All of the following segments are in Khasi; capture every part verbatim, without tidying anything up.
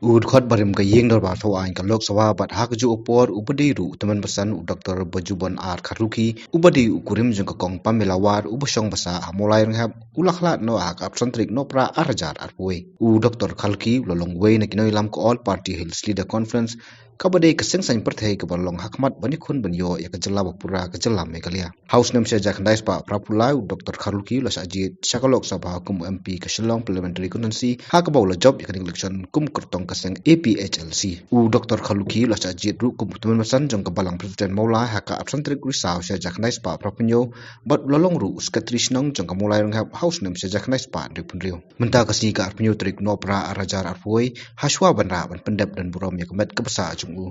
U dkhot barim ka ïing dorbar thaw aiñ ka Lok Sabha bad ha kajuh ka por uba dei ruh u tymmen basan u Doktor Bajubon R Kharlukhi, uba dei u kurim jong ka Kong Pamela War, uba shong basa ha Mawlai Rynghep, u la khlad noh ha ka arphew san tarik Nohprah ar hajar arphew wei. U Doktor Kharlukhi u la long uwei na ki nongïalam ka All Party Hills Leader Conference, kaba dei ka seng saiñ pyrthei kaba long ha khmat ban ïakhun ban ïoh ïa ka jylla ba pura, ka jylla Meghalaya. Ha u snem shi hajar khyndai spah phra phew lai u Doktor Kharlukhi u la shah jied sha ka Lok Sabha kum u M P ka Shillong Parliamentary Constituency, ha kaba u la jop ïa ka election kum u kyrtong ka seng A P H L C. U Doktor Kharlukhi u la shah jied ruh kum u tymmen basan jong ka Balang President Mawlai ha ka arphew san tarik Risaw shi hajar khyndai spah phra phew hynñiew, bad u la long ruh u Secretary Shnong jong ka Mawlai Rynghep ha u snem shi hajar khyndai spah hynriew phew hynriew. Mynta ka sngi ka arphew hynñiew tarik Nohprah ar hajar arphew wei, ha shuwa ban rah ban pyndep don burom ïa ka met kaba sah jong u,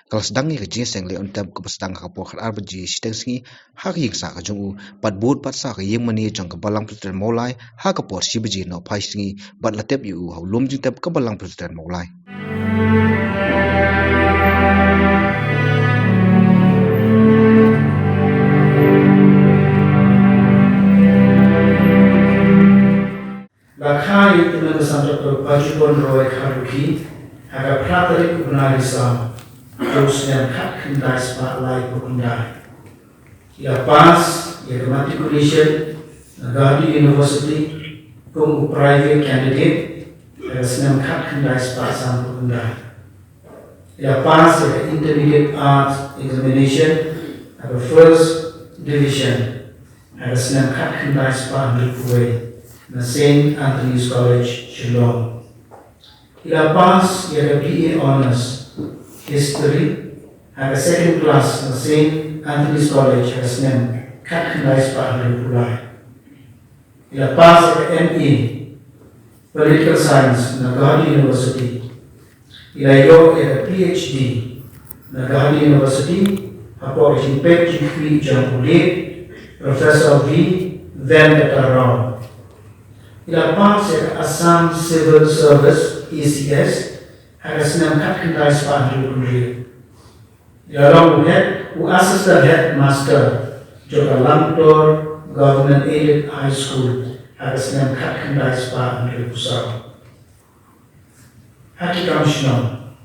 ka la sdang ïa ka jingïaseng leh on tep kaba sdang ha ka por khatar baje shiteng sngi ha ka ïing sah ka jong u, bad bud pat sah ka ïing mane jong ka Balang President Mawlai ha ka por shi baje nohphai sngi, bad la tep ïa u ha u lum jingtep ka Balang President Mawlai. La kha ïa u tymmen basan Doktor Bajubon Roy Kharlukhi ha ka phra tarik u bnai Risaw, ha u snem khatkhyndai spah laiphew khyndai. I la pass ïa ka matriculation na Gauhati University kum u private candidate ha ka snem khatkhyndai spah sanphew khyndai. I la pass ïa ka Intermediate Arts Examination ha ka first division ha ka snem khatkhyndai spah hynriewphew wei na Saint Anthony's College, Shillong. I la pass ïa ka B A Honours History ha ka second class na Saint Anthony's College ha ka snem khatkhyndai spah hynriewphew lai. I la pass ïa ka M A Political Science na Gauhati University. I la ïoh ïa ka P H D na Gauhati University hapoh ka jingpeit jingkhmih jong u late Professor V Venkata Rao. I la pass ïa ka Assam Civil Service, A C S, ha ka snem khatkhyndai spah hynriewphew hynriew. I la long u head, u Assistant Headmaster jong ka Langtor Government Aided High School ha ka snem khatkhyndai spah hynriewphew saw. Ha ki kam shnong.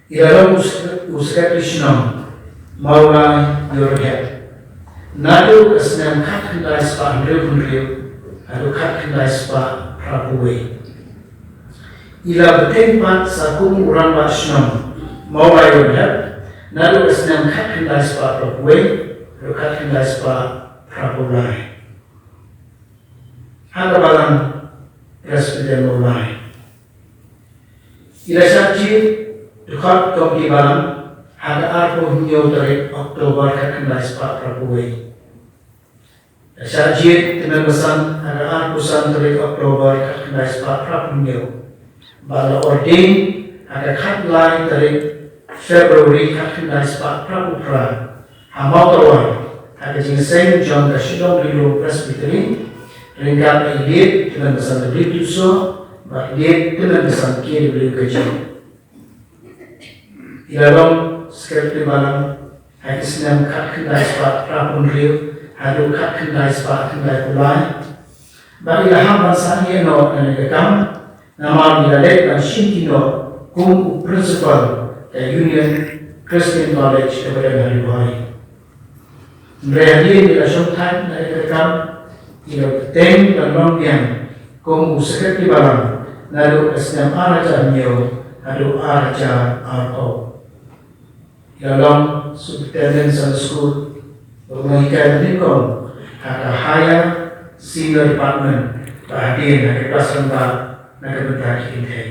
I la long u sek-, u Secretary Shnong Mawlai Ïew Rynghep naduh ka snem khatkhyndai spah hynriewphew hynriew haduh khatkhyndai spah phraphew wei. I la bteng pat sa kum u Rangbah Shnong Mawlai Ïew Rynghep naduh ka snem khatkhyndai spah phraphew wei haduh khatkhyndai spah phraphew lai ha ka Balang Presbyterian Mawlai. I la shah jied dkhot Komiti Balang ha ka arphew hynñiew tarik October khatkhyndai spah phraphew wei. La shah jied tymmen basan ha ka arphew san tarik October khatkhyndai spah phraphew hynñiew. Bad la ordain ha ka khatlai tarik February khatkhyndai spah phraphew phra ha Mawtawar ha ka jingïaseng jong ka Shillong Ri Lum Presbytery, ryngkat bad i late tymmen basan W Tisso bad i late tymmen basan K W Kajin. I la long Secretary Balang ha ki snem khatkhyndai spah phraphew hynriew haduh khatkhyndai spah khyndaiphew lai. Bad i la hap ban sangeh noh na kane ka kam namar i la leit ban shimti noh kum u Principal ka Union Christian College kaba don ha Ri Bhoi. Hynrei hadien ba i la shongthait na kane ka kam, i la bteng ban long biang kum u Secretary Balang naduh ka snem ar hajar hynñiew haduh ar hajar arphew. I la long Superintendent Sunday School, bad u nonghikai banyngkong ha ka Higher Senior Department, bad hadien ha ka klas rangbah na ka bynta ki kynthei.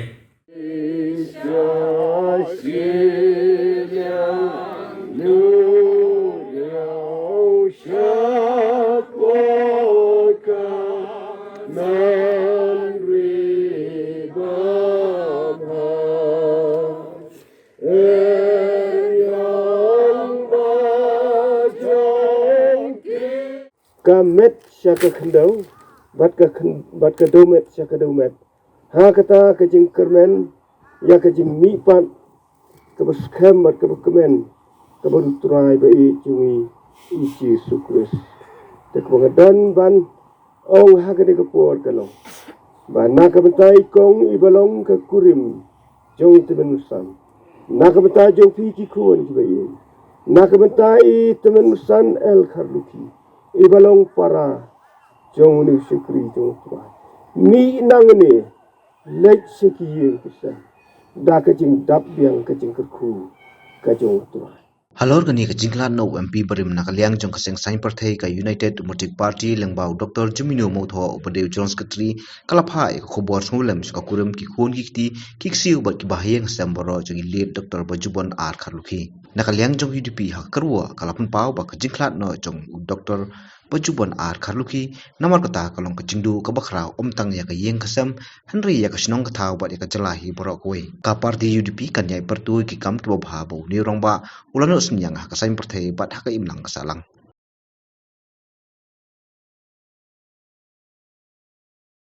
Ka met sha ka khyndew, bad ka khyn-, bad ka dewmet sha ka dewmet. Ha kata ka jingkyrmen ïa ka jingmihpat kaba skhem bad kaba kmen kaba u Trai ba ïeit jong ngi, u Jisu Khrist. Te kaba nga don ban ong ha kane ka por ka long, Ba na ka bynta i kong i ba long ka kurim jong i tymmen basan, na ka bynta jong phi ki khun ki ba ïeit, na ka bynta i tymmen basan El Kharlukhi, i ba long para jong une u shakri jong U Trai, mih nangne leit sha ki ïing ki sem da ka jingdap biang ka jingkyrkhu ka jong U Trai. Halor kane ka jingkhlad na u M P barim na ka liang jong ka seng saiñ pyrthei ka United Democratic Party lyngba u Doctor Jemino Mawthoh uba dei u General Secretary, ka la phah ïa ka khubor sngewlem sha ka kurim, ki khun ki kti, ki ksiew bad ki bahaïing hasem baroh jong i late Doctor Bajubon R Kharlukhi. Na ka liang jong U D P ha ka kyrwoh ka la pynpaw ba ka jingkhlad noh jong u Doctor Bajubon R Kharlukhi namar kata ka long ka jingduh kaba khraw ym tang ïa ka ïing ka sem hynrei ïa ka shnong ka thaw bad ïa ka jylla hi baroh kawei. Ka party U D P kan ïai pyrtu ïa ki kam kiba bha ba une u rangbah u la noh synñiang ha ka saiñ pyrthei bad ha ka imlang ka sahlang.